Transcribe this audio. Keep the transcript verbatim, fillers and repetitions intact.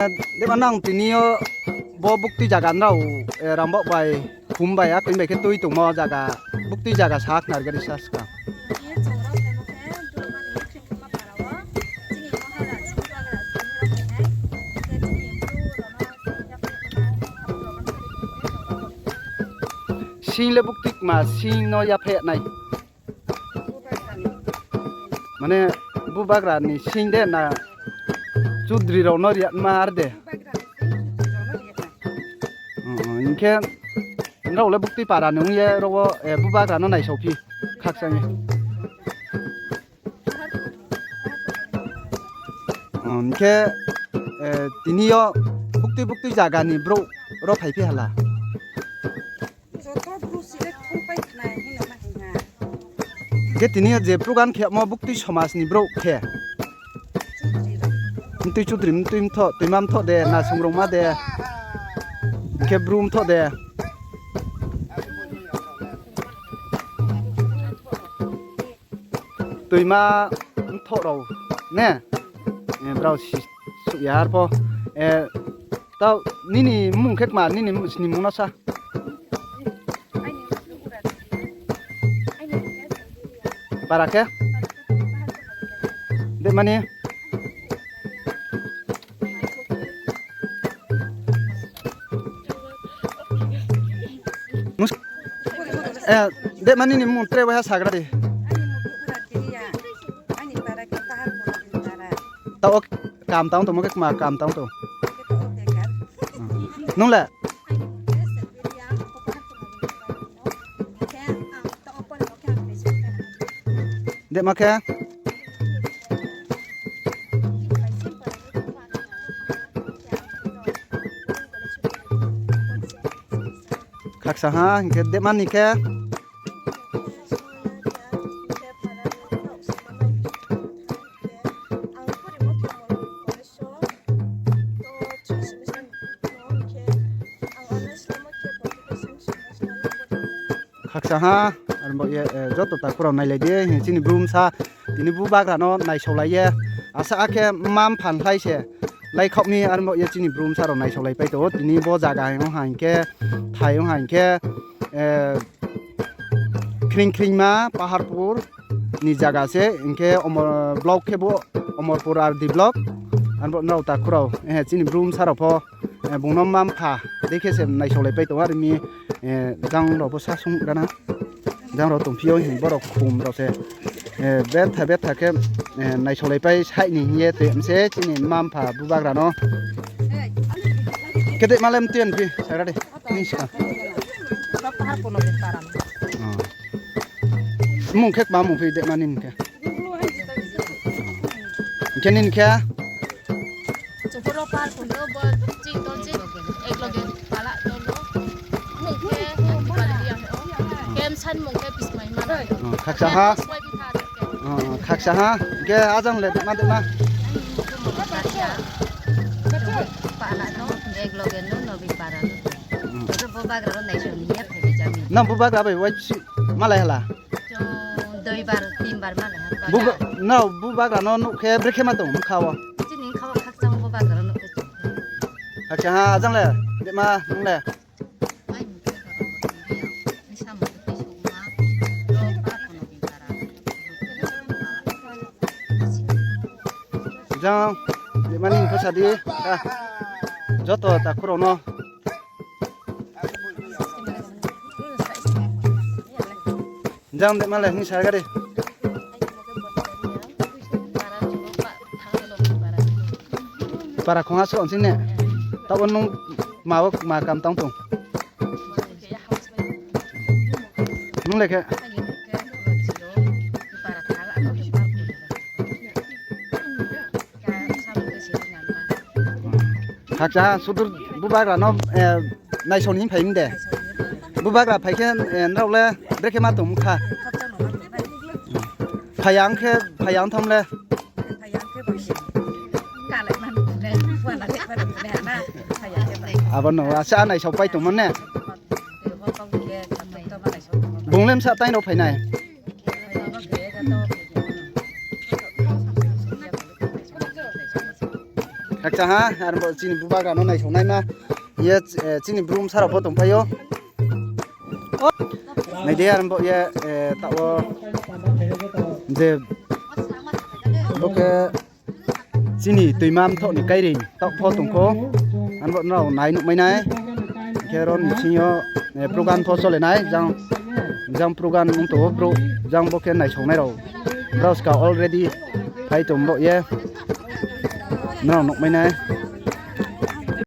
Deba nang tini yo bo buktui zaga nrao, eh, rambak bai, khum bai, akoi bai khe tui tongmo zaga, buktui zaga sa khna ri gari sa ska. Sing le buktui kma sing no yaphaih nai. Mane bubagra ni sing de na chudri rao no riatma ar de. Hing khe nrao le buktui para ni ong ye ro wo, eh, bubagra no naisao phi khakchang ye. Hing khe, eh, tini yo buktui buktui zaga ni brouh ro phaiphi hala. Joto bru si le thungpai khnai hino ma hing ha. Hing khe tini yo je program khemo buktui somaj ni brouh khe. Mtui chudri, mtui mthoh, tuima mthoh de, na songrongma de. Hing khe bru mthoh de. Tuima mthoh rao ne? Eh, brao si, suh ya arpho. Eh, tao nini mmung khe kma, nini mmung, sini mmung no sa. Para khe? Dema ni? Mus-, eh, dema nini mmung tre waiha sagra di. Tao kam tang tongmo khe kma kam tang tong. Nung le? Dema khe? Khaksa ha, hing khe dema ni khe? Khaksa ha, aro bo ye, eh, joto takhu rao nailai di, hing chini bru bsa, tini bubagra no naisaolai ye, asa akhe mma mpha ni khlai se, laikhaoh mi, aro bo ye chini bru bsa rao naisaolai pai tong ou, tini bo zaga hing ha hing khe, thai hing ha hing khe, eh, Khring khringma Paharpur ni zaga se, hing khe Omor-, block khe bo Omorpur R D block, aro bo nrao takhu rao, eh, chini bru bsa rao pho, eh, bung no mma mpha dei khe se naisaolai pai tong ou, are mi, eh, jang rao pho sasung rana, jang rao tongphi ou hing borao khum rao se, eh, betha betha khe, eh, naisaolai pai saih ni hing ye toi mse chini mma mpha bubagra no. Khe dema le mtui ya ni phi, sagra di, nini ska. Mmung khe kma mmung phi dema nini khe. Hing khe nini khe? Chukuro Paharpur no bo chini dol chini ekloge pala dol no. Mmung khe Dipali ya o. Khe bsa ni mmung khe Bismai ma. Oh, khaksa ha. Bismai Bihar khe. Oh, oh, khaksa ha. Hing khe ajang le dema dema. Pala no, ekloge no, Nobi Para no. Joto bubagra no naisao ni ya phai jami. Nang bubagra bai waisi malai hala? Chung duibar, tinbar malai ha. Buba-, nrao bubagra no nuh khe brekhe ma tong bkha wo? Chini bkha wo khakchang bubagra no nuh khe chung. Khakchang ha, ajang le, dema, nung le? Jang, dema ni pho sa di, ah, joto takhu rao no. Jang dema le hing sagra di. Para khongha sroh sing ne. Tabo nung ma wo ma kam tang tong. Nung le khe? Khakcha sudur bubagra no, eh, naisao ni phai mi de. Bubagra phai khe, eh, nrao le brekhe ma tong kha. Phai ya ong khe, phai ya ong tham le. Abo no asa naisao pai tongmo ne. Bung le bsa tai no phai nai. Chá ha, arbo chini bubagra no naisao naima. Ye, chini bru bsa rao pho tongphai ou. Nai di, arbo ye, taoh wo je bo khe chini toima mthoh ni kaireing taoh pho tong kho. Arbo nrao nai nuhmai nai. Khe ro ni sing yo program pho chole nai. Jang program ong tong ou brouh, jang bo khe naisao nai rao. Brao ska already phai tong bo ye. Nrao nuhmai nai.